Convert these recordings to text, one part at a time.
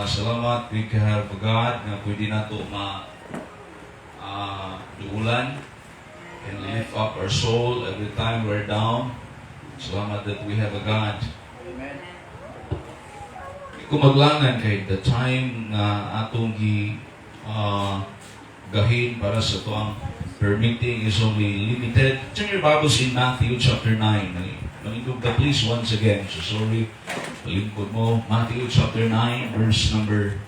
Salamat, we have God nga pwede nato ma duulan and lift up our soul every time we're down. Salamat that we have a God. Amen. Kung maglangan kay the time nga atong gi gahin para sa atoang prayer meeting is only limited. Turn your Bibles in Matthew chapter 9. Manindog ka, please, once again. So sorry, palingkod mo. Matthew chapter 9, verse number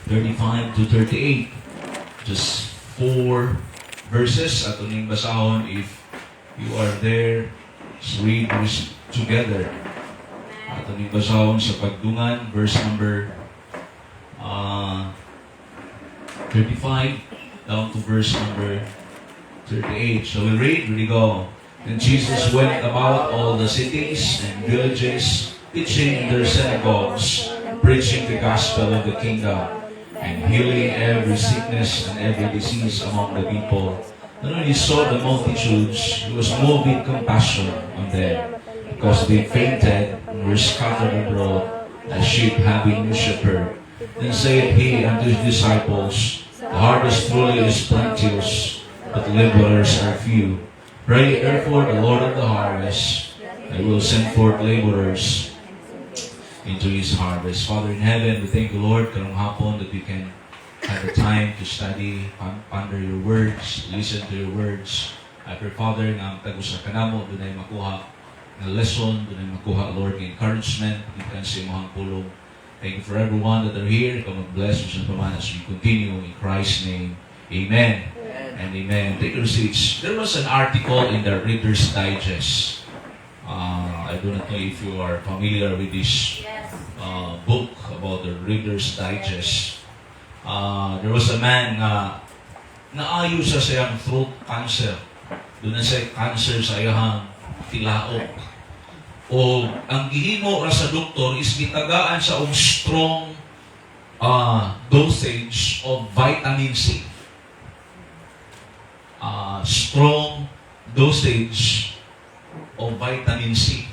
35 to 38. Just four verses ato ning basahon. If you are there, just read this together. Ato ning basahon sa pagdungan, verse number 35 down to verse number 38. Shall we read? Ready, go. And Jesus went about all the cities and villages, teaching in their synagogues, preaching the gospel of the kingdom, and healing every sickness and every disease among the people. And when he saw the multitudes, he was moved with compassion on them, because they fainted and were scattered abroad as sheep having no shepherd. Then saith he unto his disciples, "The harvest truly is plenteous, but the laborers are few. Pray therefore the Lord of the harvest that he will send forth laborers into his harvest." Father in heaven, we thank you, Lord, karong hapon that we can have the time to study, ponder your words, listen to your words. I pray, Father, nga ang tag usa kanamo dunay makuha nga lesson, dunay makuha, Lord, nga encouragement gikan sa imong pulong. Thank you for everyone that are here. Ikaw mag-bless us and pamana as we continue in Christ's name. Amen. And amen. Take your seats. There was an article in the Reader's Digest. I do not know if you are familiar with this book about the Reader's Digest. There was a man nga naayo sa siyang throat cancer. Duna siya cancer sa iyang tilaok. O ang gihimo ra sa doktor is gitagaan sa og strong dosage of vitamin C. Strong dosage of vitamin C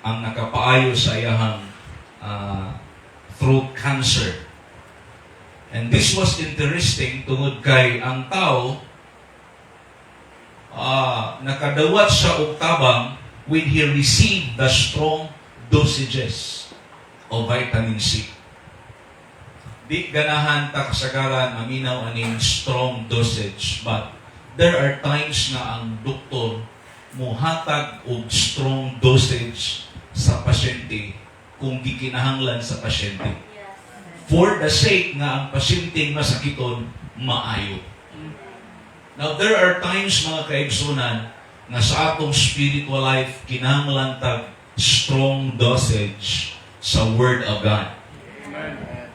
ang nakapaayo sa iyang throat cancer. And this was interesting tungod kay ang tao nakadawat siya og tabang when he received the strong dosages of vitamin C. Di ganahan ta kasagaran maminaw aning strong dosage, but there are times nga ang doktor muhatag og strong dosage sa pasyente kung gikinahanglan sa pasyente. For the sake nga ang pasyente masakiton maayo. Now, there are times, mga kaigsunan, nga sa atong spiritual life, kinahanglan tag strong dosage sa Word of God.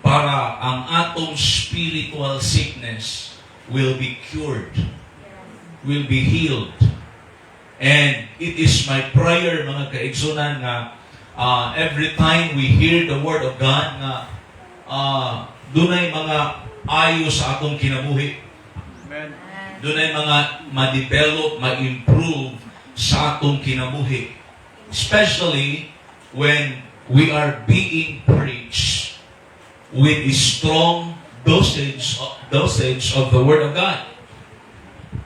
Para ang atong spiritual sickness will be cured, will be healed. And it is my prayer, mga kaigsunan, nga every time we hear the Word of God, nga dunay mga ayo sa atong kinabuhi. Amen. Dunay mga ma-develop, ma-improve sa atong kinabuhi. Especially when we are being preached with a strong dosage of the Word of God.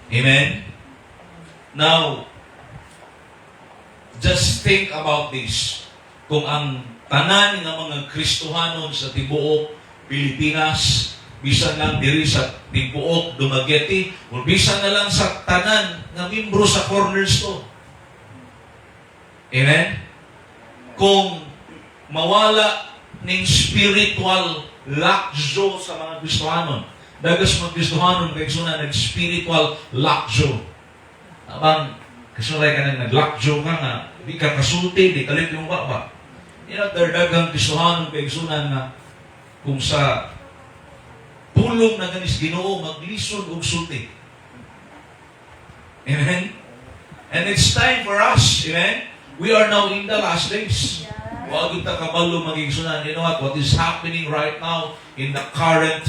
Amen? Now, just think about this. Kung ang tanan nga mga Kristohanon sa tibuok Pilipinas, bisan lang diri sa tibuok Dumaguete, o bisan na lang sa tanan nga membro sa Cornerstone. Amen? Kung mawala ning spiritual lockjaw sa mga Kristohanon, dagas mga Kristohanon kay suna nag-spiritual lockjaw. Abang, kasulay ka nang nag-lockjaw ka nga, di ka kasulti, di kalit yung ba. There daghang Kristohanon kay suna nga kung sa pulong na ganis Ginoo maglisod og sulti. Amen? And it's time for us, amen? We are now in the last days. Wa gyud ta kabalo, mga igsunan. You know what? What is happening right now in the current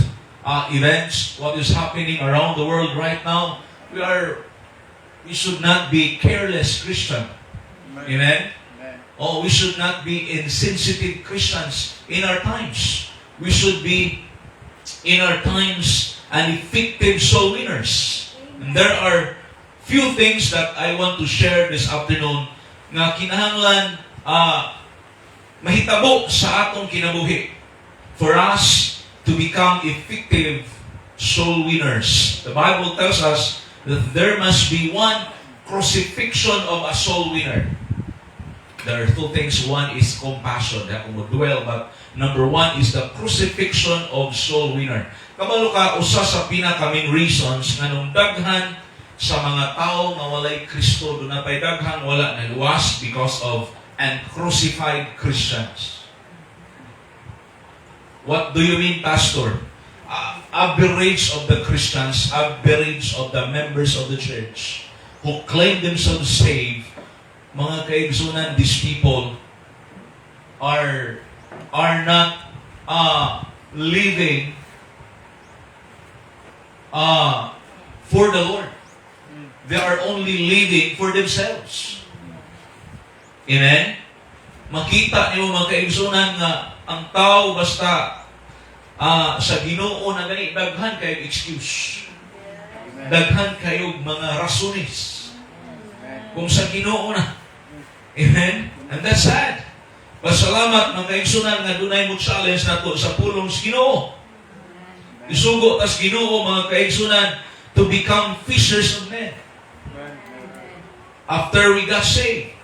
events, what is happening around the world right now, we should not be careless Christian. Amen? Amen. Oh, we should not be insensitive Christians in our times. We should be in our times an effective soul winners. And there are few things that I want to share this afternoon nga kinahanglan mahitabo sa atong kinabuhi for us to become effective soul winners. The Bible tells us that there must be one crucifixion of a soul winner. There are two things. One is compassion. Kung mo-dwell, but number one is the crucifixion of soul winner. Kabalo ka, usa sa pinaka main reasons nganong daghan sa mga tao nga walay Kristo, duna pay daghan wala naluwas, because of uncrucified Christians. What do you mean, Pastor? Average of the Christians, average of the members of the church who claim themselves saved, mga kaigsunan, these people are not living for the Lord. They are only living for themselves. Amen? Makita nimo, mga kaigsunan, nga ang tao basta sa Ginoo na gani, daghan kayo excuse. Daghan kayo mga rasones. Kung sa Ginoo na. Amen? And that's sad. Pasalamat, mga kaigsunan, nga dunay mo challenge nato sa pulong sa Ginoo. Isugo tas Ginoo, mga kaigsunan, to become fishers of men. After we got saved,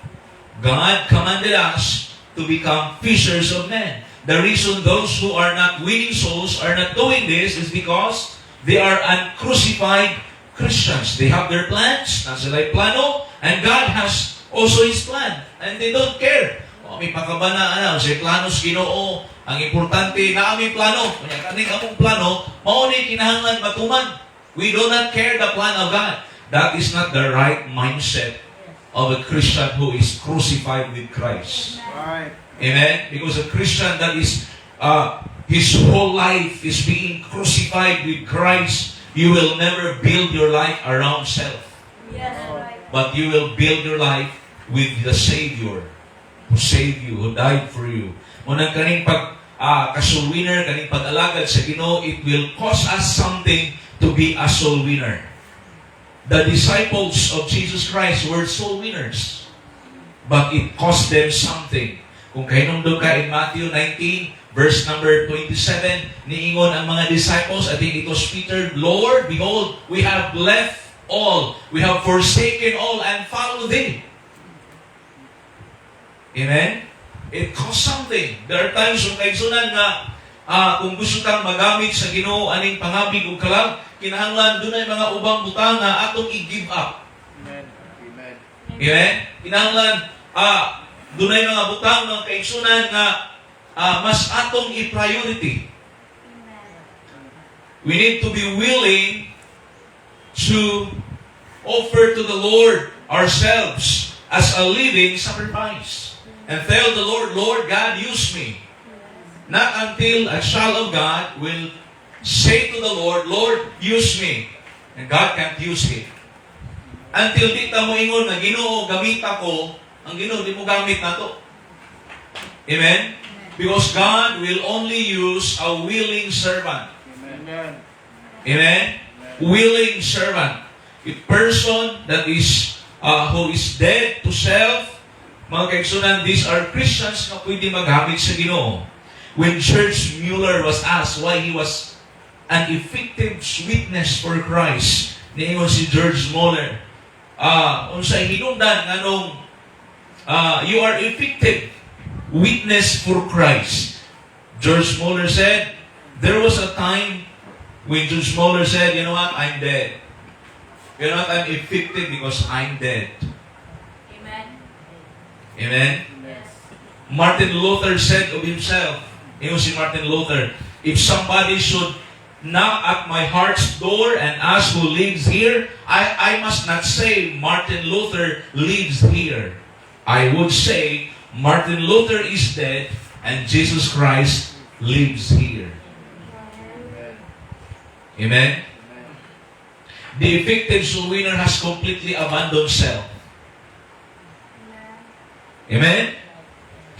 God commanded us to become fishers of men. The reason those who are not winning souls are not doing this is because they are uncrucified Christians. They have their plans, naa sila'y plano, and God has also His plan. And they don't care. O, may pakabana, ano, sa plano sa Ginoo, ang importante naa may plano. Kanya kaning among plano, mao ni kinahanglan matuman. We do not care the plan of God. That is not the right mindset of a Christian who is crucified with Christ. Amen? Because a Christian that is, his whole life is being crucified with Christ, you will never build your life around self. But you will build your life with the Savior who saved you, who died for you. Mao nang kaning pag ka-soul winner, kaning pag-alagad sa Ginoo, it will cost us something to be a soul winner. The disciples of Jesus Christ were soul winners. But it cost them something. Kung kahinumdom ka in Matthew 19, verse number 27, niingon ang mga disciples, I think it was Peter, "Lord, behold, we have left all. We have forsaken all and followed Thee." Amen? It costs something. There are times kung kaigsunan nga kung gusto kang magamit sa Ginoo aning pangabig ug kalag, kinahanglan dunay mga ubang butang nga atong i-give up. Amen. Amen. Amen? Kinahanglan dunay mga butang, mga kaigsunan, nga mas atong i-priority. We need to be willing to offer to the Lord ourselves as a living sacrifice. And tell the Lord, "Lord God, use me." Not until a child of God will say to the Lord, "Lord, use me." And God can't use him. Until di ta mo ingon nga, "Ginoo, gamita ko," ang Ginoo di mo gamit nato. Amen? Because God will only use a willing servant. Amen. Amen? Willing servant. A person that is who is dead to self, mga kaigsunan, these are Christians na pwede magamit sa Ginoo. When George Mueller was asked why he was an effective witness for Christ, niingon si George Mueller, unsay hinungdan nganong you are effective witness for Christ? George Mueller said, there was a time when George Mueller said, "You know what, I'm dead. You know what, I'm effective because I'm dead." Amen. Amen? Yes. Martin Luther said of himself, ingon si Martin Luther, "If somebody should knock at my heart's door and ask who lives here, I must not say Martin Luther lives here. I would say Martin Luther is dead and Jesus Christ lives here." Amen. Amen? Amen. The effective soul winner has completely abandoned self. Amen?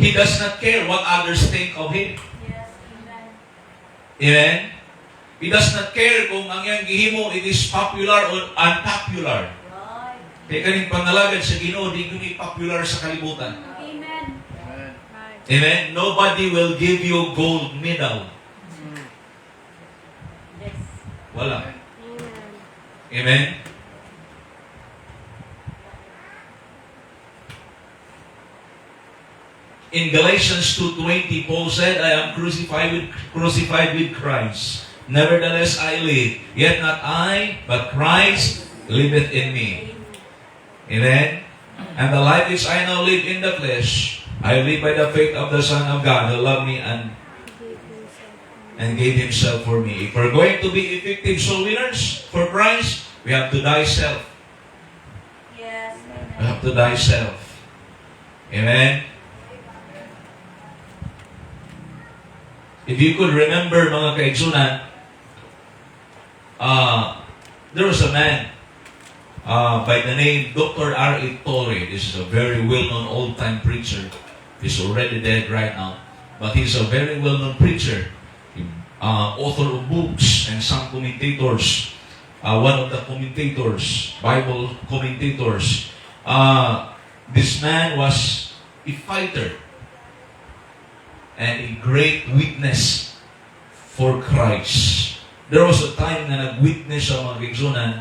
He does not care what others think of him. Yes, amen. Amen? He does not care kung ang iyang gihimo, it is popular or unpopular. Kay kaning pangalagad sa Ginoo, di gyud ni popular sa kalibutan. Amen. Amen. Amen? Nobody will give you gold medal. Wala. Amen? In Galatians 2:20, Paul said, "I am crucified with Christ. Nevertheless I live. Yet not I, but Christ liveth in me." Amen? "And the life which I now live in the flesh, I live by the faith of the Son of God who loved me and gave himself for me." If we're going to be effective soul winners for Christ, we have to die self. We have to die self. Amen? If you could remember, mga kaigsunan, there was a man by the name Dr. R.A. Torrey. This is a very well-known old-time preacher. He's already dead right now. But he's a very well-known preacher. Author of books and some commentators. One of the commentators, Bible commentators. This man was a fighter and a great witness for Christ. There was a time na nag-witness sa mga kaigsunan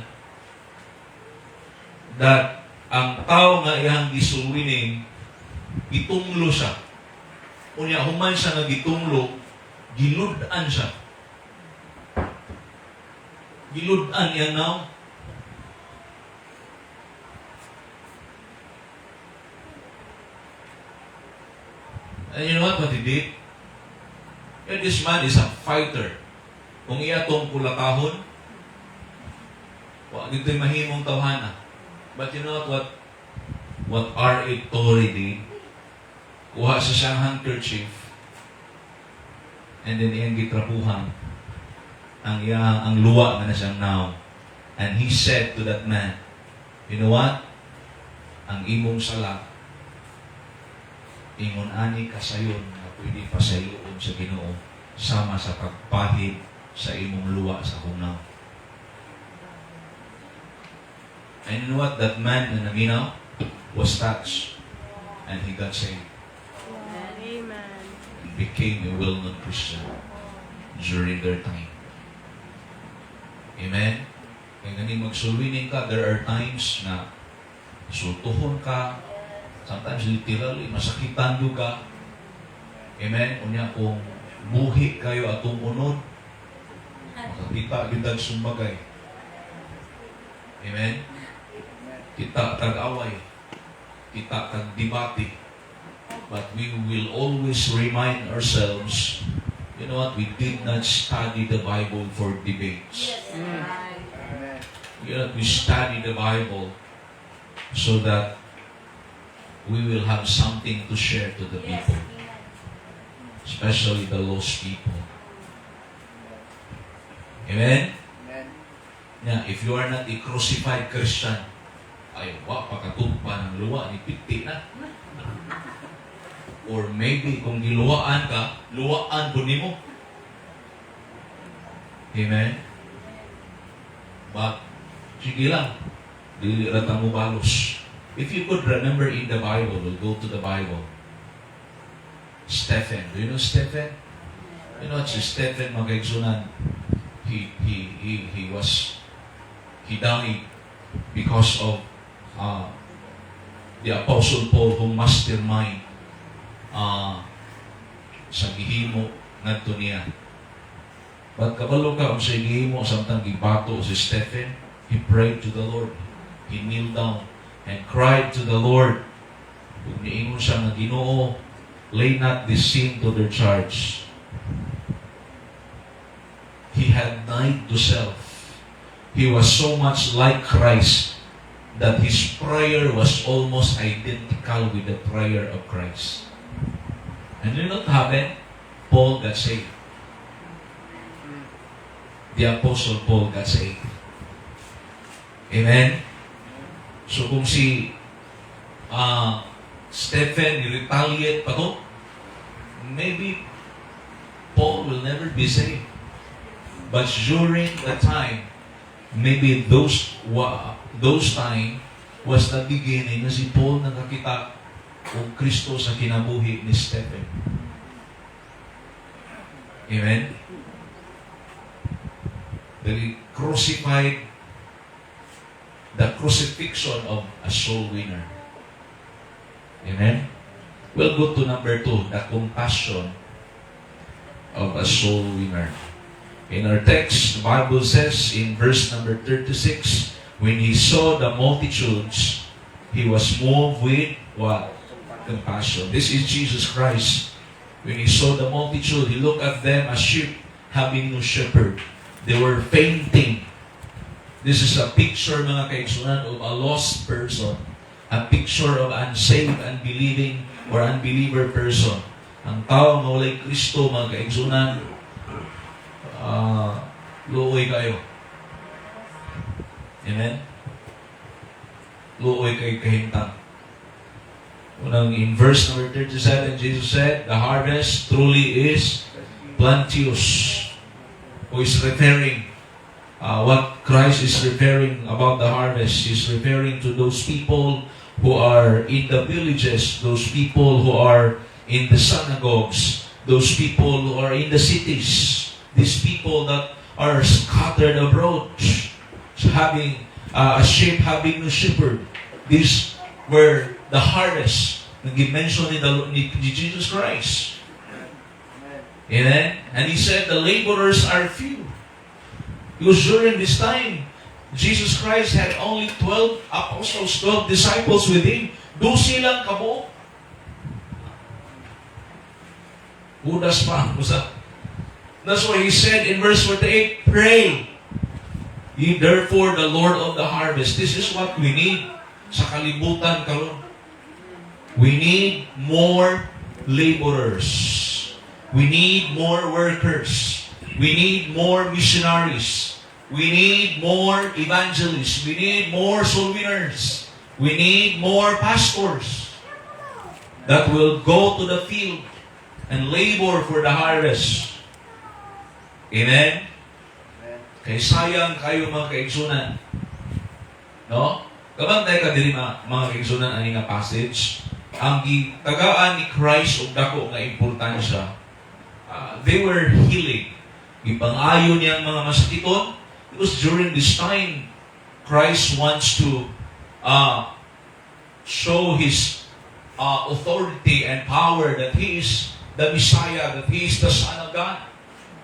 that ang tao nga iyang gi-soul winning, gitunglo siya. Unya, human siya nga gitunglo, gilud-an siya. Gilud-an iyang nawong. And you know what he did? Yeah, this man is a fighter. Kung iya tong kulakahon, wa dito'y mahimong tawhana. But you know what R.A. Torrey did? Kuha sa siyang handkerchief and then iyang gitrapuhan ang luwa nga na siyang nawong. And he said to that man, "You know what? Ang imong sala, ingon ani kasayon nga pwede pasayloon sa Ginoo sama sa pagpahid sa imong luwa sa akong nawong." And you know what? That man na naminaw was touched and he got saved Amen. And became a well-known Christian during their time. Amen? Kaya gani mag-soul winning ka, there are times na sultuhon ka, sometimes literally, masakitan jud ka. Amen? Unya kung buhi kayo atong unod, makakita gyud tag sumbagay. Amen? Kita tag away, kita tag debate. But we will always remind ourselves, you know what, we did not study the Bible for debates. Amen. We study the Bible so that we will have something to share to the people, especially the lost people. Amen? Amen. Yeah, if you are not a crucified Christian, ay, wa pa katugpa ng luwa, ni piti na. Or maybe kung giluwaan ka, luwaan po nimo. Amen? But, sige lang, dili ra ta mo balos. If you could remember in the Bible, we'll go to the Bible. Stephen. Do you know Stephen? You know, si Stephen, mga kaigsunan, he died because of the Apostle Paul who mastermind sa gihimo ngadto niya. But kabalo ka kung sa gihimo samtang gibato si Stephen, he prayed to the Lord. He kneeled down and cried to the Lord. Ug niingon siya nga, "Ginoo, lay not this sin to their charge." He had died to self. He was so much like Christ that his prayer was almost identical with the prayer of Christ. And you know what happened? Paul got saved. The Apostle Paul got saved. Amen? So kung si Stephen retaliate pa to, Maybe Paul will never be saved. But during the time, maybe those time was the beginning na si Paul nakakita og Kristo sa kinabuhi ni Stephen. Amen? The crucifixion of a soul winner. Amen? We'll go to number two, the compassion of a soul winner. In our text, the Bible says in verse number 36, when he saw the multitudes, he was moved with what? Compassion. This is Jesus Christ. When he saw the multitude, he looked at them as sheep having no shepherd. They were fainting. This is a picture, mga kaigsunan, of a lost person. A picture of unsaved, unbelieving, or unbeliever person. Ang tao nga walay Kristo, mga kaigsunan, luoy kayo. Amen? Luoy kay kahimtang. Unang in verse number 37, Jesus said, "The harvest truly is plenteous." Who is referring, what Christ is referring about the harvest, is referring to those people who are in the villages, those people who are in the synagogues, those people who are in the cities, these people that are scattered abroad, having a sheep having no shepherd. These were the harvest na mention ni Jesus Christ. Amen. Amen? And he said the laborers are few. Because during this time, Jesus Christ had only 12 apostles, 12 disciples with him. 12 lang kabuok. Judas pa. Usa. That's why he said in verse 48, "Pray ye therefore the Lord of the harvest." This is what we need sa kalibutan karon. We need more laborers. We need more workers. We need more missionaries. We need more evangelists. We need more soul winners. We need more pastors that will go to the field and labor for the harvest. Amen? Amen. Kay sayang kayo, mga kaigsunan. No? Kabantay ka diri, mga kaigsunan, ani nga passage. Ang gitagaan ni Christ og dako nga importansya. They were healing. Gipang-ayo niya ang mga masakiton because during this time Christ wants to show his authority and power that he is the Messiah, that he is the Son of God.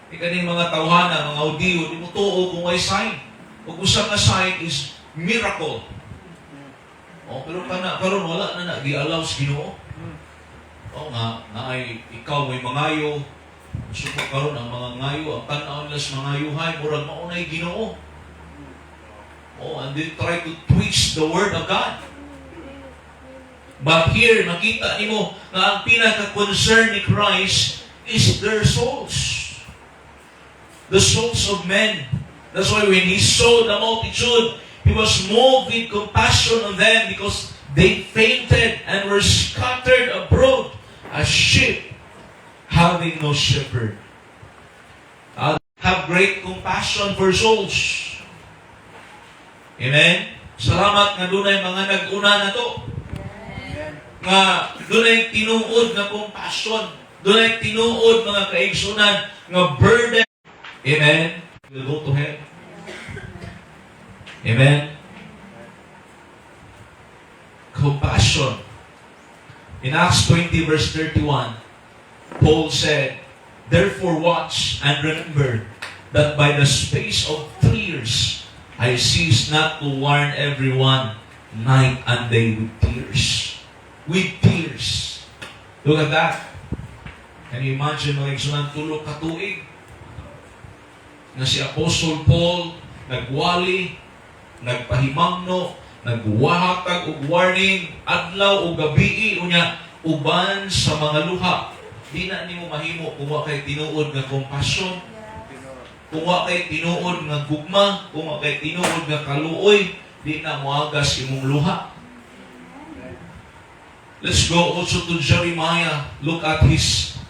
Di kaning mga tawhana, mga Hudiyo, di mo tuo kung may sign. Ug usa nga sign is miracle. Oh, pero kana karon wala na na gi-allow sa Ginoo. Oh, nga naay ikaw may mangayo. Suko karon ang mga ngayo, ang tan-aw nila sa mga yuhay, murag maunay Ginoo. Oh, and they try to twist the word of God. But here, makita nimo nga ang pinaka-concern ni Christ is their souls. The souls of men. That's why when he saw the multitude, he was moved with compassion on them because they fainted and were scattered abroad as sheep having no shepherd. Have great compassion for souls. Amen? Salamat nga dunay mga nag-una na to. Amen. Nga dunay tinuod nga compassion. Dunay tinuod, mga kaigsunan, nga burden. Amen? We'll go to hell. Amen? Compassion. In Acts 20 verse 31, Paul said, "Therefore watch and remember that by the space of 3 years, I cease not to warn everyone night and day with tears." With tears. Look at that. Can you imagine, mga igsunan, 3 ka tuig na si Apostle Paul nagwali, nagpahimangno, nagwahatag og warning adlaw o gabii, unya uban sa mga luha? Di na nimo mahimo kung wa kay tinuod nga compassion, Tinuod. Kung wa kay tinuod nga gugma, kung wa kay tinuod nga kaluoy, di na moagas imong luha. Amen. Let's go also to Jeremiah. Look at his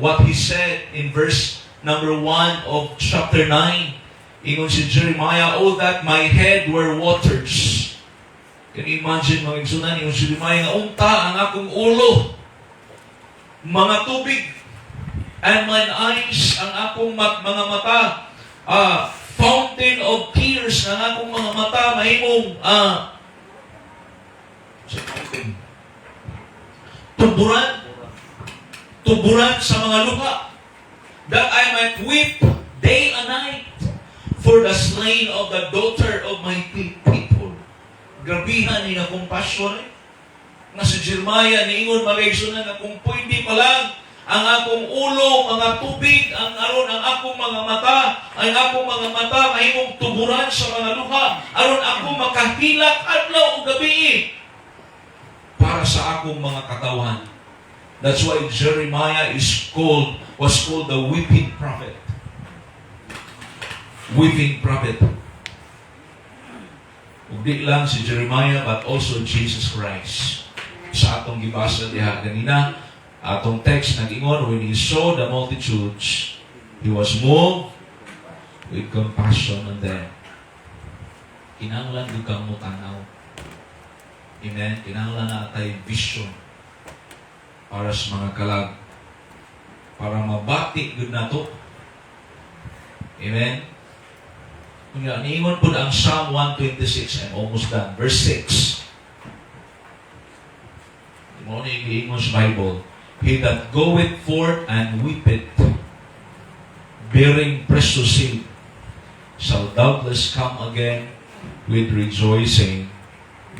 what he said in verse number 1 of chapter 9. Ingon si Jeremiah, "Oh, that my head were waters." Can you imagine, mga igsuonan, ingon si Jeremiah nga, "Unta ang akong ulo, mga tubig, and mine eyes, ang akong mga mata, fountain of tears, ang akong mga mata, mahimong, sa fountain, tuburan, tuburan sa mga luha, that I might weep day and night for the slain of the daughter of my people." Grabihan ni na compassion eh. Nga si Jeremiah niingon, mga igsoon, nga kung pwede pa lang ang akong ulo, mga tubig, ang aron ang akong mga mata, ang akong mga mata mahimong tuburan sa mga luha, aron ako makahilak adlaw ug gabi para sa akong mga katawhan. That's why Jeremiah is called was called the weeping prophet. Weeping prophet. Ug di lang si Jeremiah but also Jesus Christ. Sa atong gibasa diha ganina, atong text nag-ingon, when he saw the multitudes, he was moved with compassion on them. Kinahanglan gyud kang mutanaw. Amen? Kinahanglan naa tay vision para sa mga kalag. Para mabati gyud nato. Amen? Kunya, niingon pud ang Psalm 126, I'm almost done. Verse 6. Mao ni giingon sa Bible, "He that goeth forth and weepeth, bearing precious seed, shall doubtless come again with rejoicing,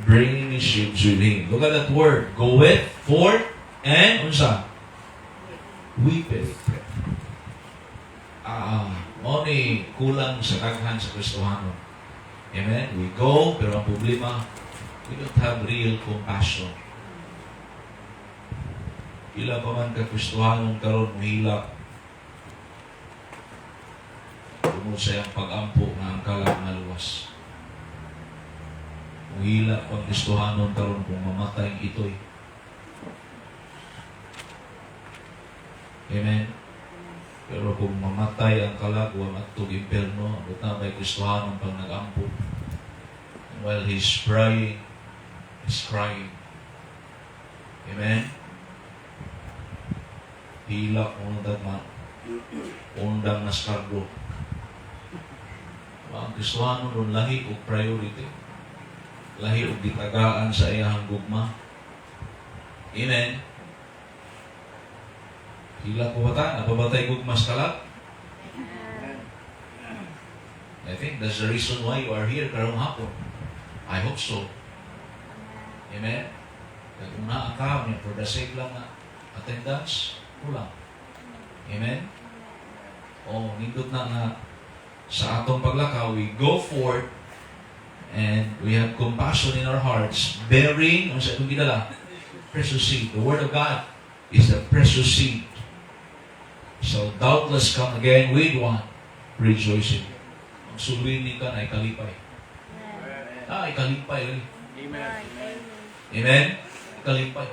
bringing his sheaves with him." Look at that word. Goeth forth and unsa? Weepeth. Mao ni kulang sa daghan sa Kristohanon. Amen? We go, pero ang problema, we don't have real compassion. Pila pa man ka Kristohanon karon mohilak tungod sa iyang pag-ampo nga ang kalag maluwas. Mohilak pang Kristohanon karon kung mamatay ang itoy. Amen? Pero kung mamatay ang kalag, wa matug imperno, ambot na may Kristohanon pang nag-ampo. And while he's praying, he's crying. Amen? Hilak mo tagma. Undang naskargo. Ang Kristohanon ron lahi og priority. Lahi og gitagaan sa iyahang gugma. Amen? Hilak ko ba ta? Naa pa ba tay gugma sa kalag? Amen. I think that's the reason why you are here karong hapon. I hope so. Amen? Kaya kung naa ka, for the sake lang na attendance, kulang. Amen? Oh, nindot na nga sa atong paglakaw, we go forth and we have compassion in our hearts, bearing, ano sa itong gidala? Precious seed. The Word of God is the precious seed. So doubtless come again with one rejoicing. Ang sulwini ka na ikalipay. Amen. Ah, ikalipay. Lagi. Amen. Amen? Ikalipay.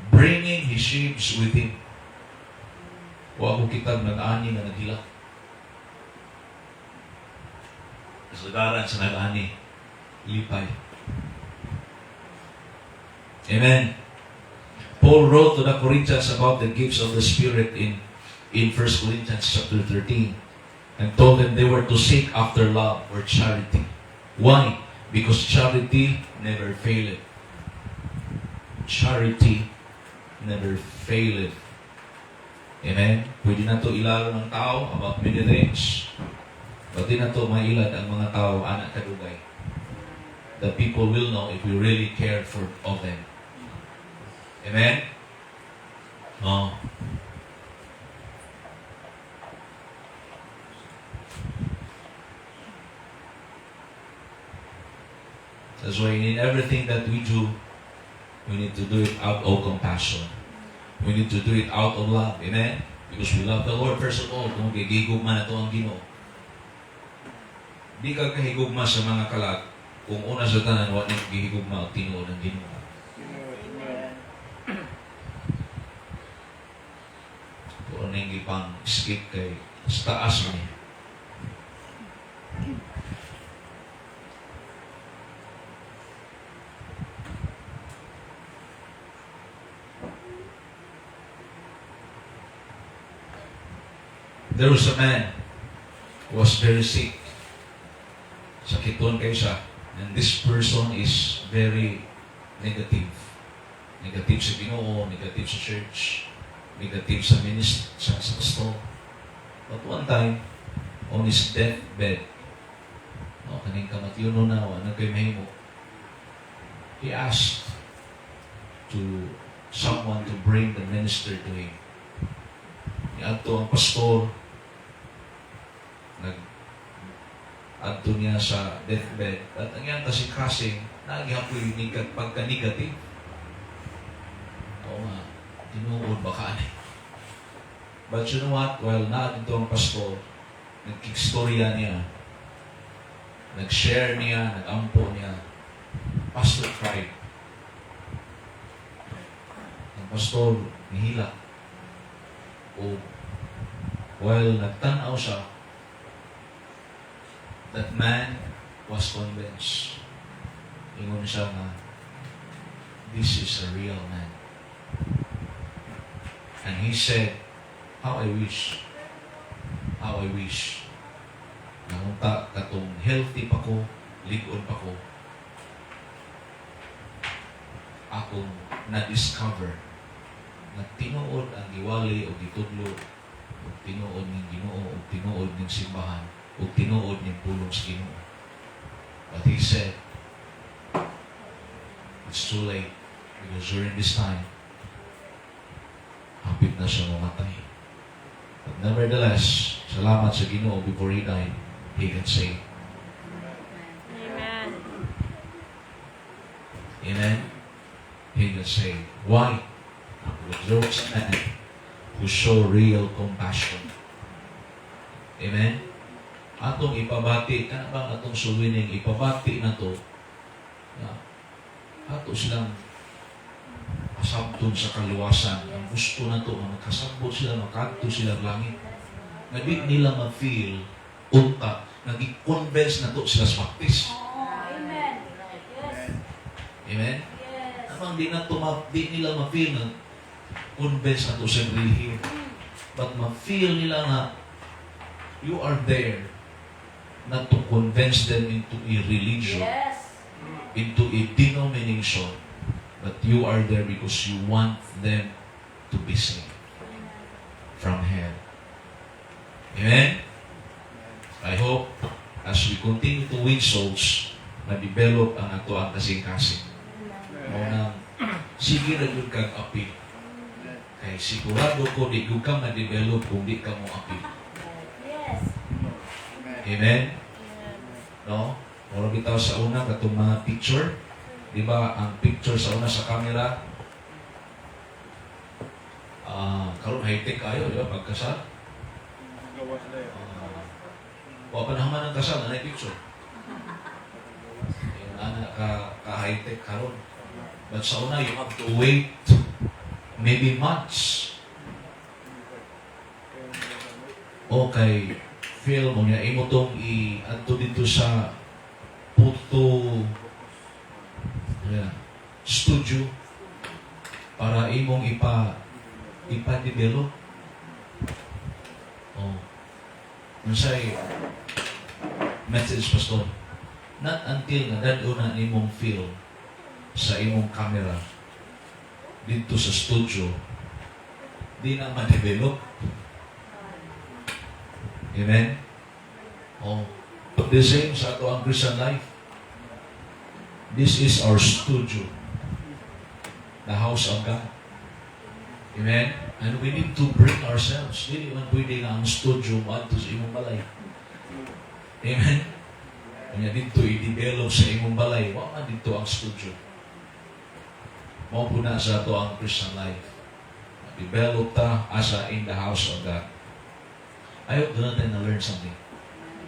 Bringing his sheaves with him. Wa ko kitag nag-ani nga naghilak. Kasagaran sa nag-ani, lipay. Amen. Paul wrote to the Corinthians about the gifts of the Spirit in 1 Corinthians chapter 13 and told them they were to seek after love or charity. Why? Because charity never faileth. Charity never faileth. Amen? Pwede nato ilalo ng tao about many things. But di nato mailad ang mga tao ana kadugay. The people will know if we really care for of them. Amen? Oh. That's why in everything that we do, we need to do it out of compassion. We need to do it out of love. Amen? Because we love the Lord first of all. Kung gigugma nato ang Ginoo. Di ka kahigugma sa mga kalag kung una sa tanan wa ni gihigugma og tinuod ang Ginoo. Amen. pang skip kay sa taas ni. There was a man who was very sick. Sakiton kaayo siya. And this person is very negative. Negative sa Ginoo, negative sa church, negative sa ministry, sa pastor. But one time, on his deathbed, no, kaning kamatyonon na, wa na kay mahimo, he asked to someone to bring the minister to him. Niadto ang pastor, nag adto niya sa deathbed at ang iyang kasing-kasing naa gihapoy pagka-negative. Oo nga, tinuod baka ani. But you know what? While naa didto ang pastor, nagkikstorya niya, nag-share niya, nag-ampo niya, pastor cried. Ang pastor nihilak. O while nagtanaw siya, that man was convinced. Ingon siya nga, "This is a real man." And he said, "How I wish, how I wish, na unta katong healthy pa ko, lig-on pa ko, akong na-discover na tinuod ang giwali o gitudlo o tinuod ning Ginoo o tinuod ning simbahan o tinuod ning pulong sa Ginoo." But he said, it's too late because during this time, hapit na siya mamatay. But nevertheless, salamat sa Ginoo, before he died, he got saved. Amen. Amen? He got saved. Why? Because there was a man who show real compassion. Amen? Atong ipabati, kana bang atong soul winning, ipabati nato, na ato silang pasabton sa kaluwasan. Ang gusto nato, nga magkasabot sila, makadto sila sa langit. Nga di nila ma-feel, unta, nag-convince nato sila sa baptist. Amen. Yes. Amen? Yes. Amang di nila ma-feel na convince nato sa relihiyon. But ma-feel nila nga you are there not to convince them into a religion, into a denomination, but you are there because you want them to be saved from hell. Amen? I hope as we continue to win souls, ma-develop ang ato ang kasing-kasing. Mao nang sige ra gyud kag apil. Kay sigurado ko di gyud ka ma-develop kung di ka mo apil. Amen? No? Mura bitaw sa una katong mga picture. Di ba ang picture sa una sa camera, ah, karon high-tech kayo, di ba? Pagkasal. Wa pa naman ang kasal, naa picture. Yung ana ka high-tech karon. But sa una, you have to wait maybe months. Okay, film mo niya, imo tong i-adto didto sa photo, yeah, studio para imong ipa-develop. Oh. Unsay message, pastor? Not until nga dad-on na nimong film sa imong camera didto sa studio, di na ma-develop. Amen? Oh. The same sa ato ang Christian life. This is our studio. The house of God. Amen? And we need to bring ourselves. Dili man pwede nga ang studio mo adto sa imong balay. Amen? Kanya didto i-develop sa imong balay. Wa man didto ang studio. Mao po na sa ato ang Christian life. Develop ta asa in the house of God. I hope natin na learn something.